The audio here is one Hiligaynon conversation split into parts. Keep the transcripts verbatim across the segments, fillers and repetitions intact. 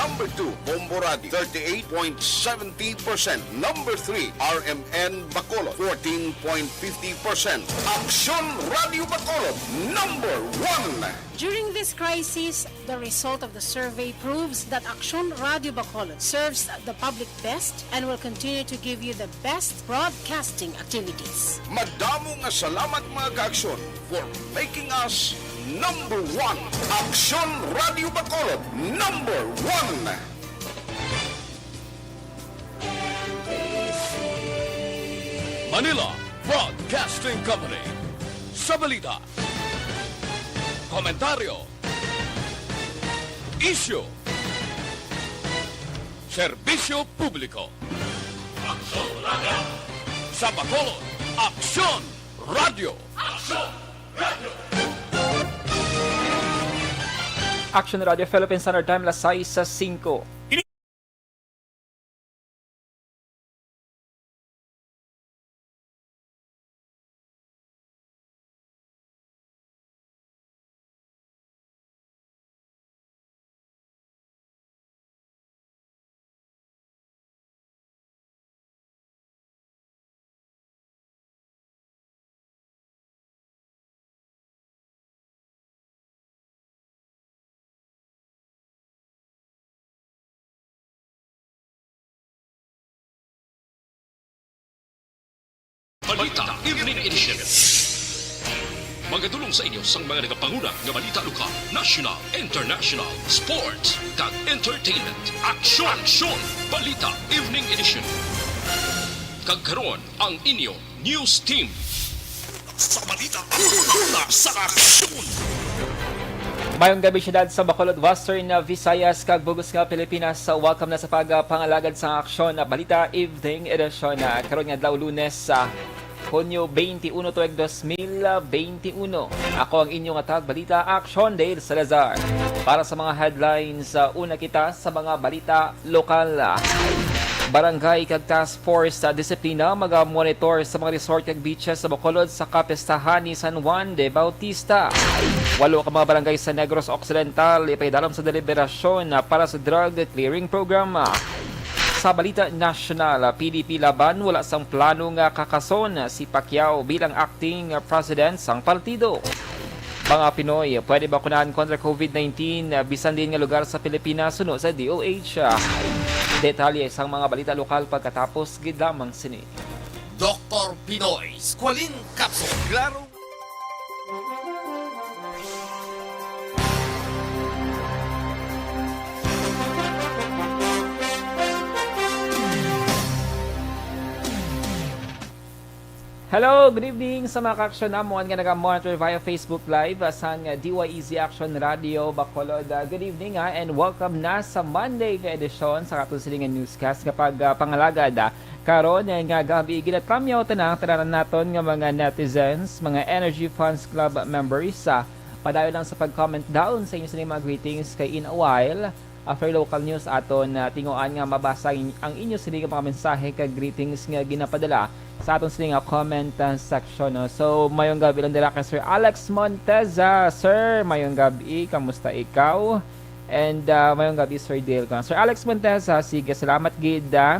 Number two, Bombo Radio, thirty-eight point seventy percent. Number three, R M N Bacolod, fourteen point fifty percent. Aksyon Radio Bacolod, number one. During this crisis, the result of the survey proves that Aksyon Radio Bacolod serves the public best and will continue to give you the best broadcasting activities. Madamo nga salamat, mga ka-Aksyon, for making us number one. Aksyon Radio Bacolod, number one. Manila Broadcasting Company. Sa balita, komentaryo, isyu, serbisyo publiko. Aksyon Radio. Sa Bacolod, Aksyon Radio. Aksyon Radio. Action Radio Philippines Standard Time, alas sais sa singko. Balita Evening Edition. Magadulong sa inyo sang mga nagapanguna nga balita lokal, national, international, sports, kag entertainment. Aksyon! Aksyon! Balita Evening Edition. Kag karon, ang inyo news team. Sa balita, una sa aksyon. Mayong gabi, siyudad sa Bacolod, Western Visayas, kag bug-os nga Pilipinas. Welcome na sa pagpangalagad sa aksyon na balita, evening edition, ah, karon nga adlaw, Lunes, sa Hunyo twenty-one, tuig dos mil twenty-one. Ako ang inyong tagapagbalita, Action Dale Salazar. Para sa mga headlines, ah, una kita sa mga balita lokal. Barangay kag task force sa disiplina magamonitor sa mga resort kag beaches sa Bacolod sa kapistahan ni San Juan de Bautista. Walo ka mga barangay sa Negros Occidental ipaidalom sa deliberasyon para sa drug clearing program. Sa balita nasyonal, P D P laban wala sang plano nga kakason si Pacquiao bilang acting president sang partido. Mga Pinoy pwede bakunahan kontra COVID nineteen, ah, bisan diin nga lugar sa Pilipinas, suno sa D O H. Detalye sang mga balita lokal pagkatapos gid lamang sini. Doktor Pinoy Squalene Capsule. Klaro. Hello, good evening sa mga ka-aksyon namon nga naga-monitor via Facebook Live, ah, sang D Y E Z Action Radio Bacolod. Ah, good evening, ah, and welcome na sa Monday nga edisyon sa aton sining newscast nga pag, ah, pangalagad, ah. Karon nga gab-i, ginatamyaw ta na ang tanan naton nga mga netizens, mga Energy Fans Club members, ah, padayon lang sa pag-comment down sa inyo sining mga greetings kay in a while, after local news, aton, ah, tinguhaan nga mabasa ang, ang inyo sini nga mga mensahe kag greetings nga ginapadala sa aton sini nga comment, ah, section, no? So, mayong gabi lang dira kay Sir Alex Monteza. Sir, mayong gabi. Kamusta ikaw? And, ah, mayong gabi, Sir Dale. Kang Sir Alex Monteza, sige, salamat gid, ah.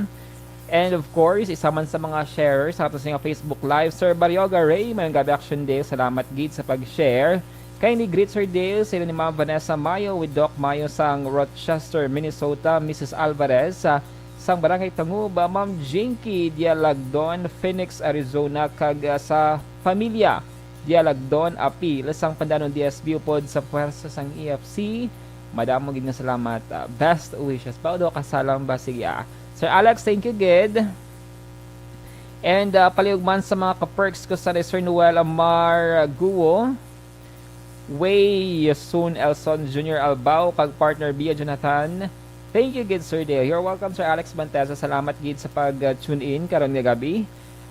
And of course, isa man sa mga sharers sa aton sini nga Facebook Live, Sir Barioga Ray, mayong gabi, Action Dale. Salamat gid sa pag-share. Kay ni greet Sir Dale sila ni Ma'am Vanessa Mayo with Doc Mayo sang Rochester, Minnesota, Missus Alvarez, ah, sang Barangay Tangub, ah, Ma'am Jinky Dialagdon, Phoenix, Arizona, kag, ah, sa pamilya Dialagdon, apil sang Pandanon D S B upod sa puwersa sang E F C. Madamo gid nga salamat. Ah, best wishes. Bao daw kasalam ba? Sige, ah. Sir Alex, thank you gid. And, ah, palihog man sa mga ka-perks ko sa Sir Noel Amar Guo. Way Sun Elson Junior Albao kag partner Bia Jonathan. Thank you gid, Sir Dale. You're welcome, Sir Alex Banteza. Salamat gid sa pag, uh, tune in karon nga gabi.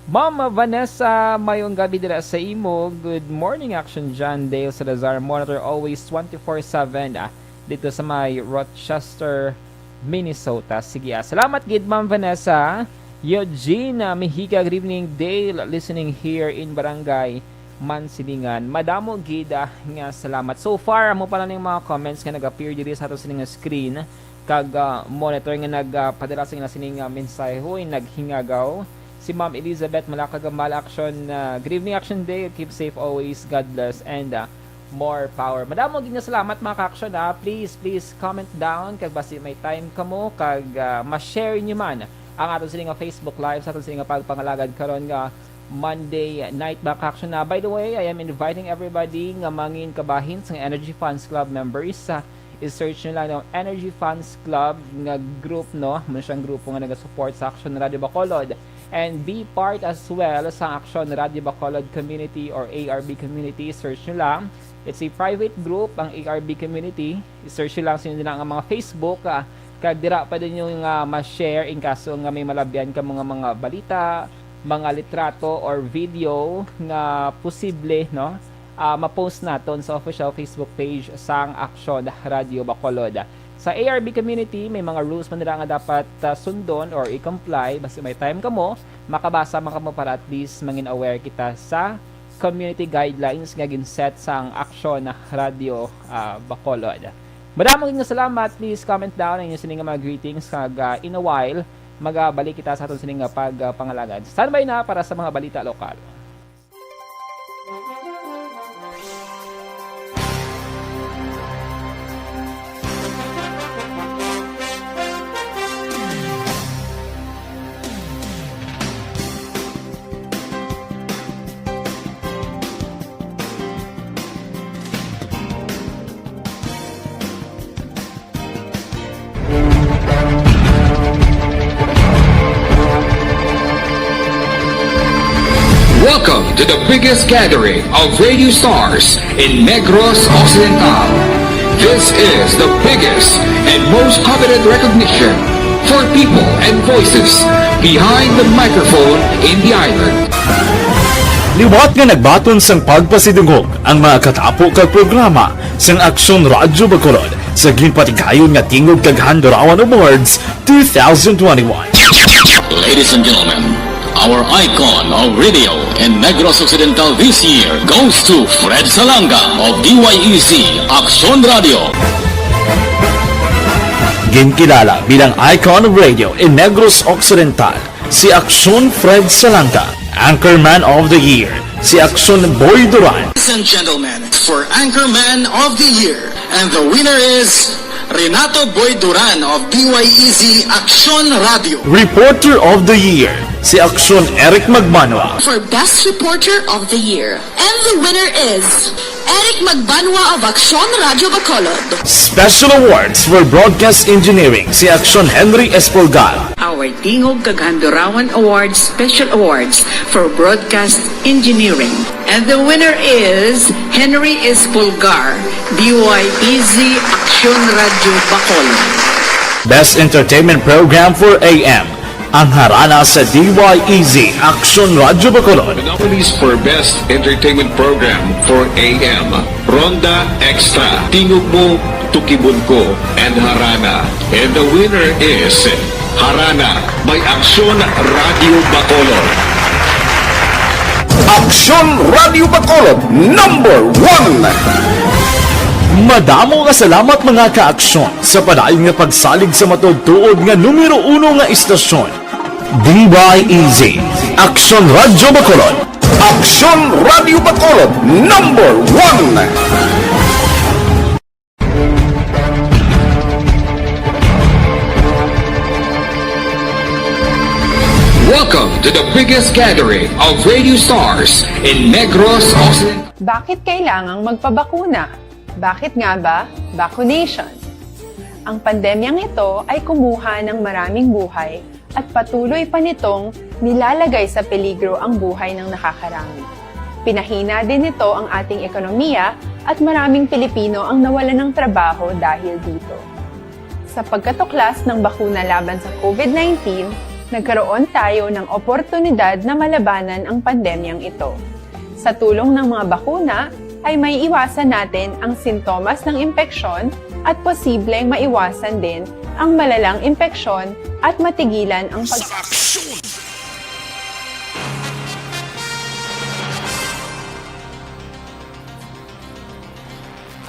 Ma'am Vanessa, mayong gabi dira sa imo. Good morning, Action John Dale Salazar. Monitor always twenty-four seven, ah, dito sa may Rochester, Minnesota. Sige, ah. Salamat gid, Ma'am Vanessa. Eugene, ah, Mejica, good evening, Dale. Listening here in Barangay Mansilingan. Madamo gid, ah, nga salamat. So far, amo pa lang yung mga comments nga nag-appear diri sa ato sining nga screen, kag, ah, monitor nga nagpadala sa ila sining nga mensahe. Hoy, naghingagaw. Si Ma'am Elizabeth Malaka Gambala, Action, ah, "Good evening, Action Day. Keep safe always. God bless and, ah, more power." Madamo gid nga salamat, mga ka-Action, ah. Please, please comment down kag basi may time kamo kag, ah, ma-share niyo man ang aton sini nga Facebook Live sa aton sini nga pagpangalagad karon nga Monday night, mga ka-Action, ah. By the way, I am inviting everybody nga mangin kabahin sa Energy Fans Club members. Ah, i-search nyo lang yung Energy Fans Club nga group, no? Muna siyang grupo nga nagasupport sa Action Radio Bacolod. And be part as well sa Action Radio Bacolod Community or A R B Community. Search nyo lang. It's a private group, ang A R B Community. I-search nyo lang sa inyo lang ang mga Facebook, ah, kag dira pa din yung, ah, ma-share in kaso nga may malabyan ka mga, mga balita, mga litrato or video nga posible, no? Ah, ma-post naton sa official Facebook page sang Action Radio Bacolod. Sa A R B Community, may mga rules man nila nga dapat, ah, sundon or i-comply. Basta may time kamo, makabasa man kamo para at least mangin aware kita sa community guidelines nga gin-set sang Action Radio, ah, Bacolod. Madamo gid nga salamat. Please comment down ang inyo sini nga mga greetings kag, ah, in a while, magabalik kita sa aton sini nga pag, ah, pangalagad. Standby na para sa mga balita lokal. Welcome to the biggest gathering of radio stars in Negros Occidental. This is the biggest and most coveted recognition for people and voices behind the microphone in the island. Liwat nga nagbaton sang pagpasidungog ang mga katapo kag programa sang Aksyon Radyo Bacolod sa ginpatigayon nga Tingog kag Handurawan Awards two thousand twenty-one. Ladies and gentlemen, our icon of radio in Negros Occidental this year goes to Fred Salanga of D Y E Z Aksyon Radio. Ginkilala bilang icon of radio in Negros Occidental si Aksyon Fred Salanga, Anchorman of the Year si Aksyon Boy Duran. Ladies and gentlemen, for Anchorman of the Year, and the winner is Renato Boy Duran of D Y E Z Aksyon Radio. Reporter of the Year si Aksyon Eric Magbanwa. For Best Reporter of the Year, and the winner is Eric Magbanwa of Aksyon Radio Bacolod. Special Awards for Broadcast Engineering si Aksyon Henry Espolgar. Our Tingog kag Handurawan Awards Special Awards for Broadcast Engineering. And the winner is Henry Espolgar, D Y E Z Aksyon Radio Bacolod. Best Entertainment Program for A M, ang Harana sa D Y E Z Aksyon Radio Bacolod. The nominees for Best Entertainment Program for A M, Ronda Extra, Tingog Mo, Tukibon Ko, and Harana. And the winner is Harana by Aksyon Radio Bacolod. Aksyon Radio Bacolod, number one! Madamo nga salamat, mga ka-Aksyon, sa padayon nga pagsalig sa matuod-tuod nga numero uno nga istasyon. D Y E Z, Aksyon Radio Bacolod. Aksyon Radio Bacolod, number one! Welcome to the biggest gathering of radio stars in Negros Occidental. Bakit kailangang magpabakuna? Bakit nga ba vaccination? Ang pandemyang ito ay kumuha ng maraming buhay at patuloy pa nitong nilalagay sa peligro ang buhay ng nakakarami. Pinahina din nito ang ating ekonomiya at maraming Pilipino ang nawalan ng trabaho dahil dito. Sa pagkatuklas ng bakuna laban sa COVID nineteen, nagkaroon tayo ng oportunidad na malabanan ang pandemyang ito. Sa tulong ng mga bakuna, ay maiiwasan natin ang sintomas ng impeksyon at posibleng maiwasan din ang malalang impeksyon at matigilan ang pag- Sa aksyon!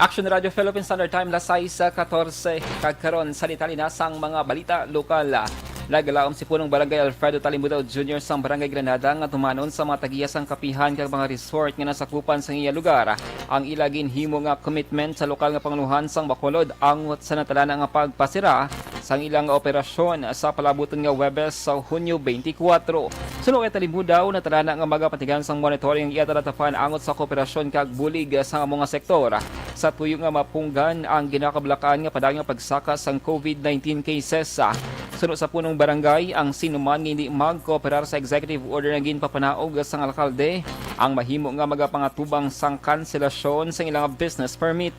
Action Radio Philippines Standard Time, las sais katorse. Kag karon sa detalye na sang mga balita lokal. Nagalaom si Punong Barangay Alfredo Talimbudaw Junior sang Barangay Granada nga tumanon sa mga tag-iya sang kapihan kag mga resort nga nasakupan sang iya lugar ang ila ginhimo nga commitment sa lokal nga pangulohan sang Bacolod angot sa natalana nga pagpasira sang ilang operasyon sa palabuton nga Huwebes sa Hunyo twenty-four. Suno kay Talimbudaw, natalana nga magapatigan sang monitoring ang iya talatapan angot sa kooperasyon kag bulig sa amo nga sektor sa tuyo nga mapunggan ang ginakabalakan nga padayon nga pagsaka sang COVID nineteen cases. Suno sa punong barangay, ang sinuman nga hindi magkooperar sa executive order nga ginpapanaog sang alkalde ang mahimo nga magapangatubang sang kanselasyon sang ilang business permit.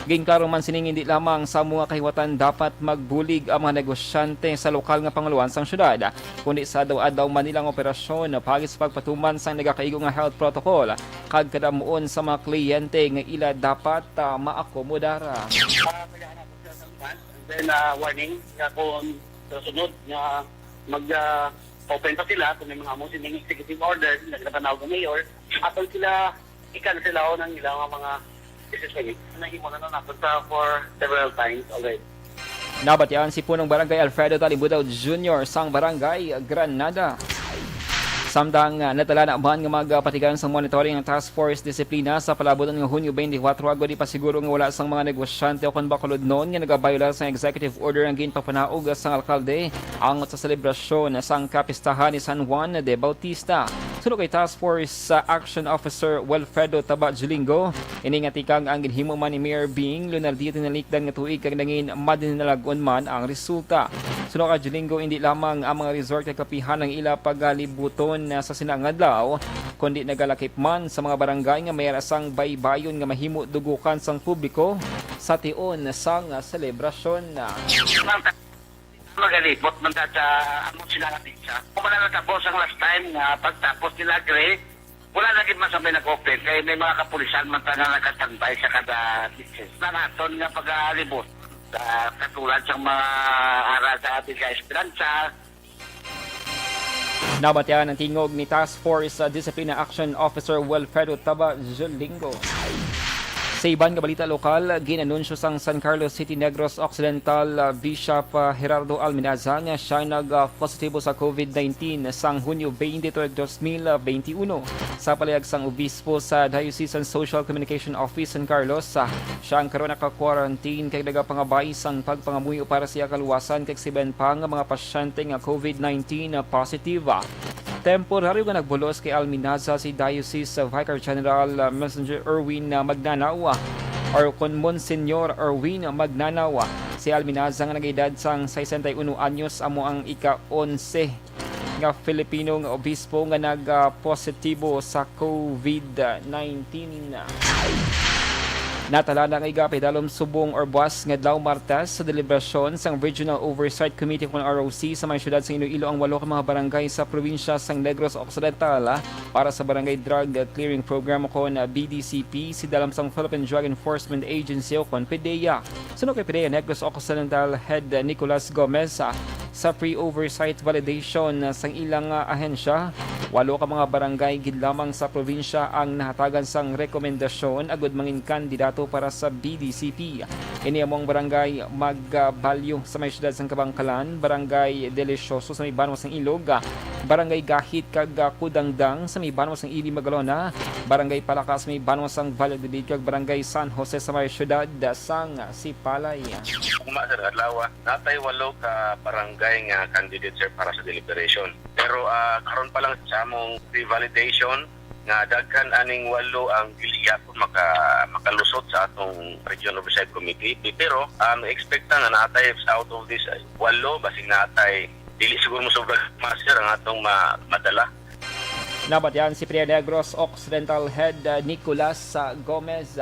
Ginklaro man sining hindi lamang sa amo nga kahiwatan dapat magbulig ang mga negosyante sa lokal nga pangulohan sang syudad, kundi sa adlaw-adlaw man nilang operasyon paagi sa pagpatuman sang nagakaigo nga health protocol kag kadamuon sa mga kliyente nga ila dapat, ah, maakomodar. Ah, kailangan natin sa And then, ah, warning nga kung sa sunod nga mag, ah, open pa sila, kung may mga amo sining executive order, nagkapanawag ang mayor, aton sila i-cancel ang ilang mga decision. Nahimo na na nato sa for several times already. Nabatian si Punong Barangay Alfredo Talimbudaw Junior sang Barangay Granada. Samtang, ah, natalana man nga magapatigan sa monitoring ang Task Force Disiplina sa palabuton nga Hunyo twenty-four, agod ipasiguro nga wala sang mga negosyante o kon bakulodnon nga nagabayolar sang executive order ang ginpapanaog sang alkalde angot sa selebrasyon sang kapistahan ni San Juan de Bautista. Suno kay Task Force, ah, Action Officer Wilfredo Taba Julingo, ini nga tikang ang ginhimo man ni Mayor Bing Leonardia tinalikdan nga tuig kag nangin madinalag-on man ang resulta. Suno kay Julingo, hindi lamang ang mga resort kag kapihan ang ila pagalibuton na sa sina nga adlaw, kundi nagalakip man sa mga barangay nga may ara sang baybayon nga mahimo dugukan sang publiko sa tion sang selebrasyon. Magalibot man ta sa amo sila nga pizza. Kung wala natapos ang last time nga pagtapos nila, Gre, wala na gid man sa may nag-open kay may mga kapulisan man ta nga nagkatambay sa kada beaches. Ang aton nga pagalibot sa katulad sa mga ara sa Villa Esperanza. Nabatian ang tingog ni Task Force, uh, Discipline Action Officer Wilfredo Taba Julingo. Sa iban nga balita lokal, ginanunsyo sang San Carlos City Negros Occidental, uh, Bishop, uh, Gerardo Alminaza nga siya nag, uh, positibo sa COVID nineteen sang Hunyo twenty-two, dos mil veintiuno. Sa palayag sang obispo sa Diocesan Social Communication Office San Carlos, ah, siya ang karon naka-quarantine kag nagapangabay sang pagpangamuyo para sa iya kaluwasan kag siben pa nga mga pasyente nga COVID nineteen na positive. Temporaryo nga nagbulos kay Alminaza si Diocese Vicar General, ah, Messenger Erwin, ah, Magnanaw, ah, or kon Monsignor Erwin Magnanaw. Si Alminaza nga nag-edad sang sesenta y uno anyos amo ang ika-onse nga Filipino nga obispo nga nag-positibo sa COVID nineteen. Natalana nga igapidalom subong or buwas nga adlaw Martes sa deliberasyon sang Regional Oversight Committee kon R O C sa may siyudad sang Iloilo ang walo ka mga barangay sa probinsya sang Negros Occidental para sa Barangay Drug Clearing Program kon B D C P, sidalom sang Philippine Drug Enforcement Agency o kon PDEA. Suno kay PDEA Negros Occidental Head Nicolas Gomez, ah, sa pre-oversight validation, ah, sang ilang, ah, ahensya, walo ka mga barangay gid lamang sa probinsya ang nahatagan sang rekomendasyon agud mangin kandidato para sa B D C P. Ini amo ang Barangay Magbalyo sa may siyudad sang Kabankalan, Barangay Delicioso sa may banwa sang Ilog, ah, Barangay Gahit kag, ah, Kudangdang sa may banwa sang Ilim, Magalona, Barangay Palaka sa may banwa sang Valladolid, kag Barangay San Jose sa may siyudad sang Sipalay. Ugma, sir, adlaw, ah, natay walo ka barangay nga candidate, sir, para sa deliberation. Pero, ah, karon pa lang sa among pre-validation nga daghan aning walo ang dili gyapon maka-, makalusot sa atong Region Oversight Committee. Pero, um, expect ta nga natay sa out of this, ah, walo, basig natay dili siguro mo sobra, master, ang atong ma-, madala. Nabatian si PDEA Negros Occidental Head, uh, Nicolas, uh, Gomez.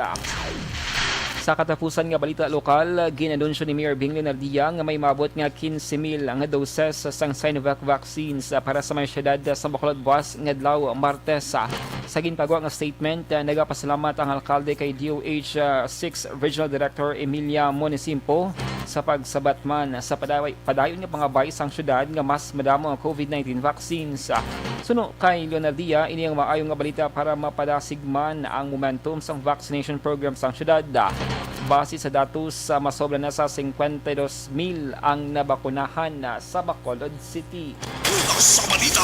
Sa katapusan nga balita lokal, ginanunsyo ni Mayor Bing Leonardia nga may maabot nga quince mil nga doses sang Sinovac vaccines, uh, para sa may siyudad sa Bacolod buwas nga adlaw, Martes. Sa ginpagwa nga statement, uh, nagapasalamat ang alkalde kay D O H, uh, six Regional Director Emilia Monisimpo sa pagsabat man sa padaway padayon nga pangabay sang syudad nga mas madamo ang COVID nineteen vaccines. Suno kay Leonardia, ini ang maayo nga balita para mapadasig man ang momentum sang vaccination program sang syudad. Base sa datos, ah, masobra na sa cincuenta y dos mil ang nabakunahan na sa Bacolod City. Una sa balita,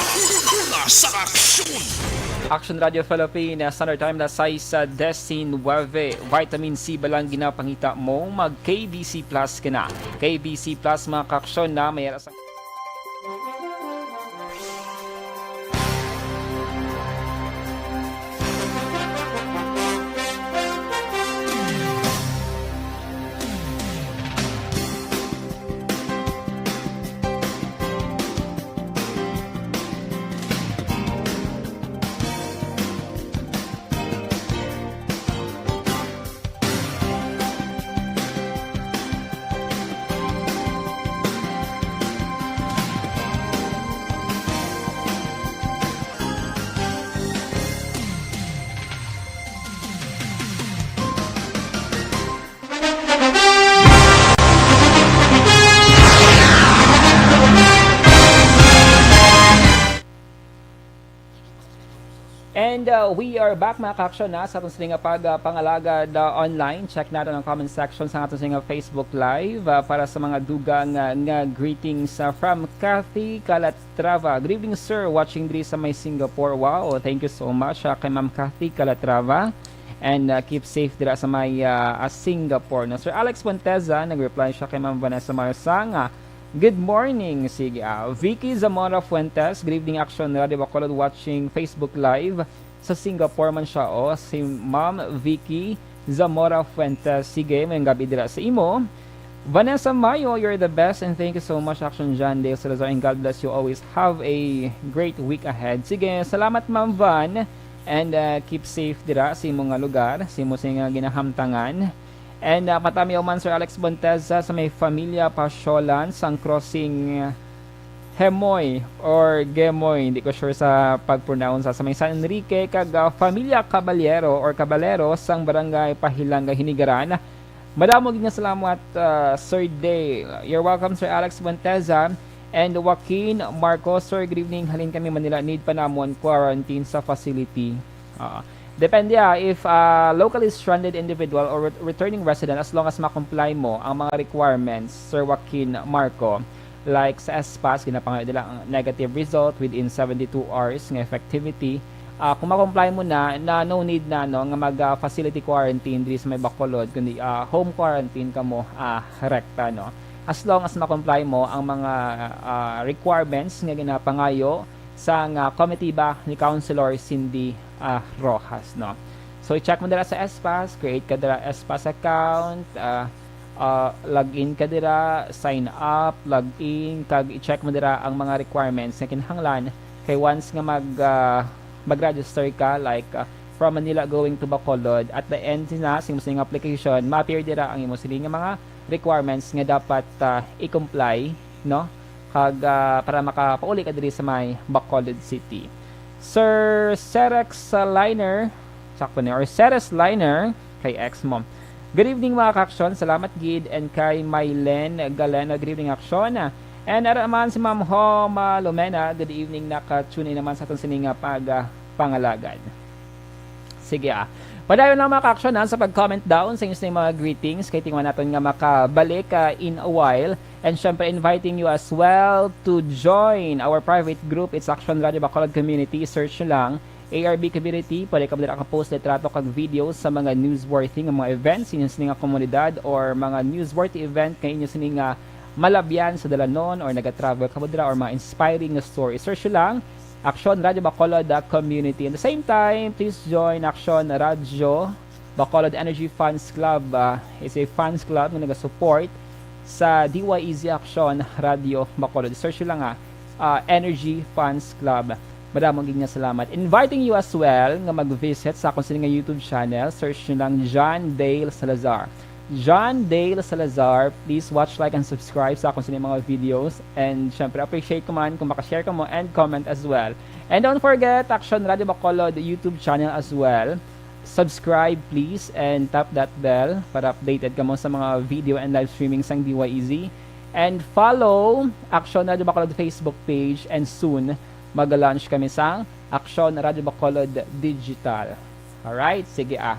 una sa aksyon. Action Radio Philippines, Standard Time na sais disinuybe. Vitamin C ba lang ginapangita mo? Mag K B C Plus ka na. K B C Plus, mga kaaksyon, na may ara sa And, uh, we are back, mga kaaksyon, na sa aton sini nga pag, uh, pangalagad, uh, online. Check naton ang comment section sa aton sini nga Facebook Live, uh, para sa mga dugang, uh, nga greetings, uh, from Kathy Calatrava. "Good evening, sir. Watching diri sa may Singapore." Wow, thank you so much, uh, kay Ma'am Kathy Calatrava. And, uh, keep safe dira sa may, uh, uh, Singapore. No, Sir Alex Monteza, nag-reply siya kay Ma'am Vanessa Marsang, uh, "Good morning." Sige, ah, Vicky Zamora Fuentes, "Good evening, Action Radio Bacolod, watching Facebook Live." Sa Singapore man siya, oh, si Ma'am Vicky Zamora Fuentes. Sige, maayong gabi dira sa imo. Vanessa Mayo, "You're the best and thank you so much, Action John Dale Salazar, and God bless you always. Have a great week ahead." Sige, salamat, Ma'am Van, and, uh, keep safe dira sa imo nga lugar, sa imo sini nga ginahamtangan. And, uh, matamiaw man, Sir Alex Monteza, sa may Familia Pasiolan, sang Crossing Hemoy or Gemoy, hindi ko sure sa pag-pronounce, sa may San Enrique, kag, uh, Familia Caballero or Caballero sang Barangay Pahilanga, Hinigaran. Madamo gid nga salamat, uh, Sir Dale. You're welcome, Sir Alex Monteza. And Joaquin Marcos, "Sir, good evening. Halin kami Manila. Need pa namon quarantine sa facility." Ah, depende, ah, if, ah, locally stranded individual or ret-, returning resident, as long as ma-comply mo ang mga requirements, Sir Joaquin Marco, like sa S pass, ginapangayo nila ang negative result within seventy-two hours nga effectivity. Ah, kung ma-comply mo na, na no need na, no, nga mag, ah, facility quarantine diri sa may Bacolod, kundi, ah, home quarantine kamo, ah, rekta, no. As long as ma-comply mo ang mga, ah, requirements nga ginapangayo sang, ah, komitiba ni Councilor Cindy, ah, Rojas, no. So, i-check mo dira sa S pass, create ka dira S pass account, ah, ah, log in ka dira, sign up, log in, kag i-check mo dira ang mga requirements nga kinahanglan. Kay once nga mag, ah, mag-register ka, like, ah, from Manila going to Bacolod, at the end na sing, sing application, ma-appear dira ang imo sini nga mga requirements nga dapat, ah, i-comply, no? Kag, ah, para makapauli ka diri sa may Bacolod City. Sir Serex, ah, Liner, sakto ni, or Seres Liner, kay ex mo. "Good evening, mga kaaksyon. Salamat gid." And kay Mylen Galeno, "Good evening, Aksyon." And ara man si Ma'am Homa Lumena, "Good evening, naka-tune in naman sa aton sini nga pag, ah, pangalagad." Sige, ah. Padayon lang, mga kaaksyon, ha, sa pag-comment down sa inyong mga greetings. Kay tingnan naton nga makabalik, ah, in a while. And syempre, inviting you as well to join our private group. It's Action Radio Bacolod Community. Search nyo lang, A R B Community. Pwede ka dira ka-post litrato kag video sa mga newsworthy nga mga events sa inyong sini nga komunidad or mga newsworthy event nga inyo sini nga malabyan sa dalanon or naga-travel ka dira or mga inspiring nga story. Search nyo lang Action Radio Bacolod, the community. At the same time, please join Action Radio Bacolod Energy Fans Club. Ah, is a fans club nga nagasupport sa D Y E Z Action Radio Bacolod. Search nyo lang, ah, ah, Energy Fans Club. Madamo gid nga salamat. Inviting you as well nga mag-visit sa akon sini nga YouTube channel. Search nyo lang John Dale Salazar. John Dale Salazar. Please watch, like, and subscribe sa akon sini mga videos. And syempre, appreciate ko man kung makashare ka mo and comment as well. And don't forget, Action Radio Bacolod YouTube channel as well. Subscribe, please, and tap that bell para updated ka mo sa mga video and live streaming sang D Y E Z. And follow Action Radio Bacolod Facebook page, and soon, mag-launch kami sang Action Radio Bacolod Digital. Alright, sige, ah.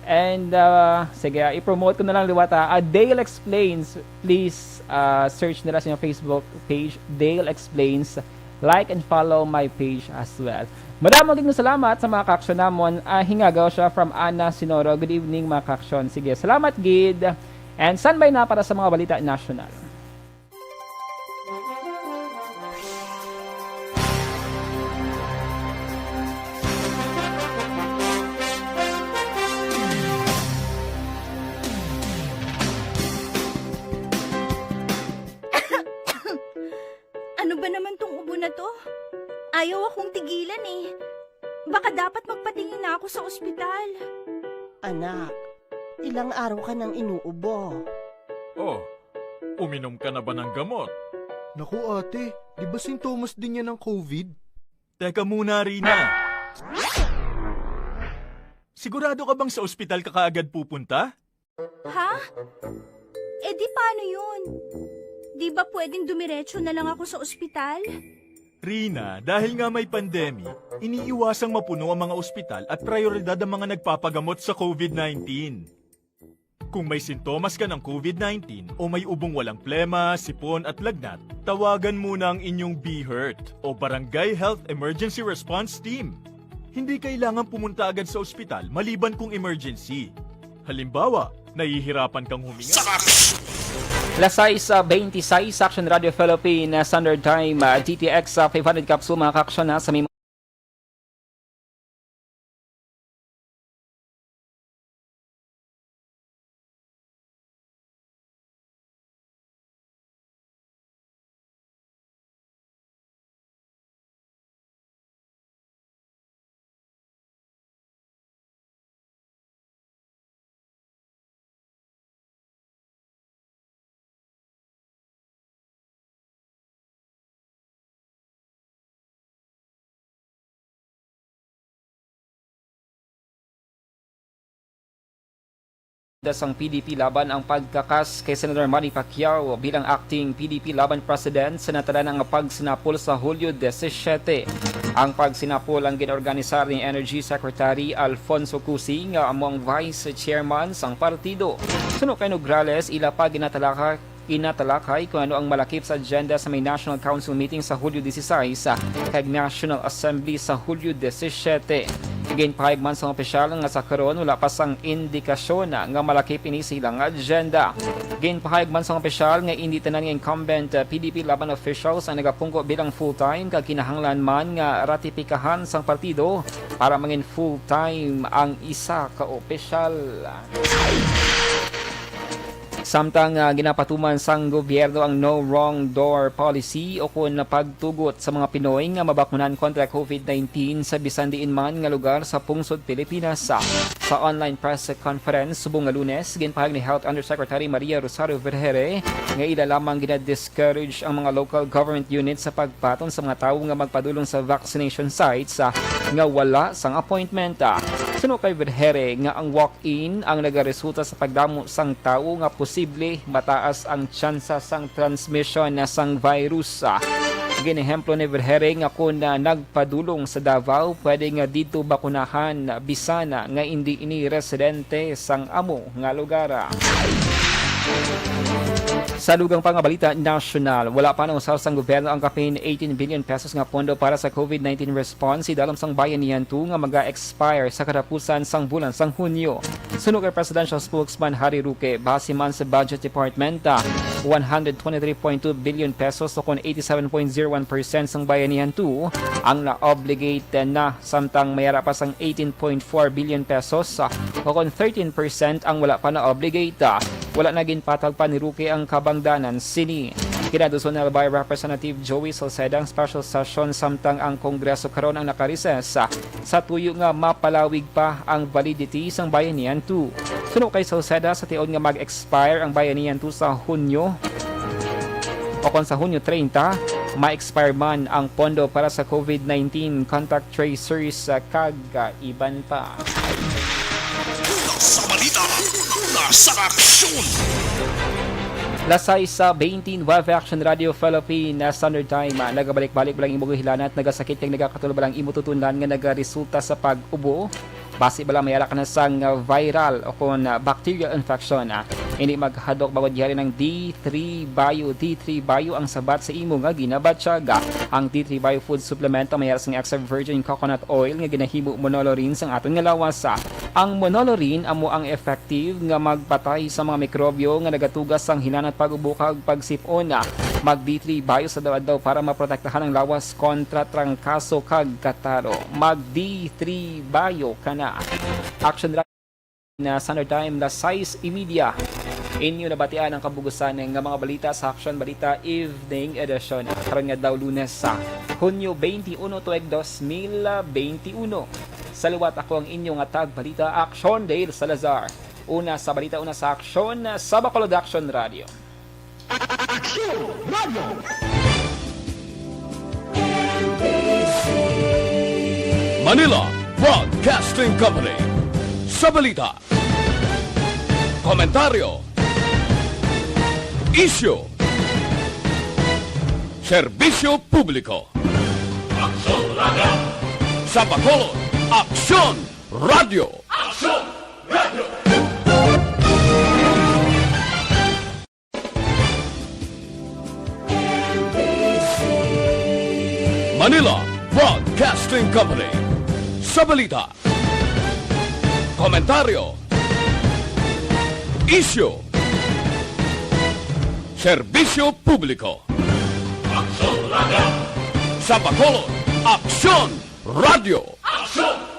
And, ah, sige, ah, i-promote ko na lang liwat, ah. Ah, Dale Explains. Please, ah, search nila sa inyong Facebook page, Dale Explains. Like and follow my page as well. Madamo gid nga salamat sa mga kaaksyon namon. Ah, hingagaw siya from Ana Sinoro. Good evening, mga kaaksyon. Sige, salamat gid. And standby na para sa mga balita national. Ano ba naman tong ubo na to? Ayaw akong tigilan eh. Baka dapat magpatingin na ako sa ospital. Anak, ilang araw ka nang inuubo. Oh, uminom ka na ba ng gamot? Naku ate, di ba sintomas din yan ng COVID? Teka muna, Rina. Sigurado ka bang sa ospital ka kaagad pupunta? Ha? Eh di paano yun? Di ba pwedeng dumiretso na lang ako sa ospital? Rina, dahil nga may pandemic, iniiwasang mapuno ang mga ospital at prioridad ang mga nagpapagamot sa COVID nineteen. Kung may sintomas ka ng COVID nineteen o may ubong walang plema, sipon at lagnat, tawagan muna ang inyong BHERT o Barangay Health Emergency Response Team. Hindi kailangan pumunta agad sa ospital maliban kung emergency. Halimbawa, nahihirapan kang huminga. Las sais, ah, twenty-six, Action Radio Philippine, ah, Standard Time, ah, D T X, ah, five hundred capsule, mga kaaksyon, ha, sa may Dasang P D P laban ang pagkakas kay Senator Manny Pacquiao bilang acting P D P laban president sa natalan ang pagsinapol sa Hulyo disisiete. Ang pagsinapol ang ginorganisar ni Energy Secretary Alfonso Cusi nga amo ang vice chairman sang partido. Suno kay Nograles, ila pa ginatalaka ginatalakay kung ano ang malakip sa agenda sa may National Council meeting sa Hulyo disisais, ah, kag National Assembly sa Hulyo disisiete. Ginpahayag man sang opisyal nga sa karon wala pa sang indikasyon nga malakip ini sa ilang agenda. Ginpahayag man sang opisyal nga indi tanan nga incumbent, ah, P D P laban officials ang nagapungko bilang full-time kag kinahanglan man nga ratipikahan sang partido para mangin full-time ang isa ka opisyal. Samtang, ah, ginapatuman sang gobyerno ang No Wrong Door Policy ukon pagtugot sa mga Pinoy nga mabakunan kontra COVID nineteen sa bisan diin man nga lugar sa pungsod Pilipinas. Sa online press conference subong nga Lunes, ginpahayag ni Health Undersecretary Maria Rosario Vergeire nga ila lamang ginadiscourage ang mga local government units sa pagpaton sa mga tawo nga magpadulong sa vaccination sites, ah, nga wala sang appointment. Suno kay Vergeire nga ang walk-in ang nagaresulta sa pagdamo sang tawo nga posible mataas ang tsansa sang transmisyon sang virus. Ginehemplo ni Vergeire nga kon, ah, nagpadulong sa Davao, pwede nga didto bakunahan bisan nga indi ini residente sang amo nga lugar. Sa dugang pa nga balita nasyonal, wala pa nausar sang gobyerno ang kapin eighteen billion pesos nga pondo para sa COVID nineteen response idalom sang Bayanihan two nga maga-expire sa katapusan sang bulan sang Hunyo. Suno kay Presidential Spokesman Harry Roque, base man sa Budget Department, ah, one hundred twenty-three point two billion pesos o kon eighty-seven point zero one percent sang Bayanihan two ang na-obligate na, samtang may ara pa sang eighteen point four billion pesos, ah, o kon thirteen percent ang wala pa na-obligate. Ah, wala na ginpatag pa ni Roque ang kabangdanan sini. Ginaduson na by Representative Joey Salceda ang special session samtang ang Kongreso karon ang nakareses, ah, sa tuyo nga mapalawig pa ang validity sang Bayanihan two. Suno kay Salceda, sa tion nga mag-expire ang Bayanihan two sa Hunyo, o kon sa Hunyo treinta, ma-expire man ang pondo para sa COVID nineteen contact tracers, ah, kag, ah, iban pa. Sa balita, una sa aksyon. Las sais sa twenty-nine, Action Radio Philippine, ah, Standard Time. Ah, nagabalik-balik ba lang imo hilanat, nagasakit kag nagakatulog ba lang imo tutunlan nga nagaresulta sa pag-ubo? Basi bala may ara ka na sang, ah, viral o kon, ah, bacterial infection, ah, hindi maghadlok bangod yari ng D three Bio. D three Bio ang sabat sa imo nga ginabatyaga. Ang D three Bio Food Supplement may ara sang extra virgin coconut oil nga ginahimo monolorin sang aton nga lawas, ah. Ang monolorin amo ang effective nga magpatay sa mga mikrobyo nga nagatuga sang hilanat, pag-ubo kag pagsip-on. Mag D three Bio sa adlaw-adlaw para maprotektahan ang lawas kontra trangkaso kag kataro. Mag D three Bio ka na. Action Ra-, na Standard Time, las sais y media. Inyo nabatian ang kabugusan nga mga balita sa Action Balita Evening Edition. Karon nga daw Lunes sa Hunyo twenty-one, tuig dos mil twenty-one. Sa liwat, ako ang inyo nga tagbalita, Action Dale Salazar. Una sa balita, una sa aksyon, sa Bacolod Action Radio. Action Radio. Manila Broadcasting Company. Sa balita, komentaryo, isyu, serbisyo publiko. Aksyon Radio. Sa Bacolod, Aksyon Radio. Aksyon Radio. Manila Broadcasting Company. Sa balita, komentaryo, isyu, serbisyo publiko. Aksyon Radio. Sa Bacolod, Aksyon Radio. Aksyon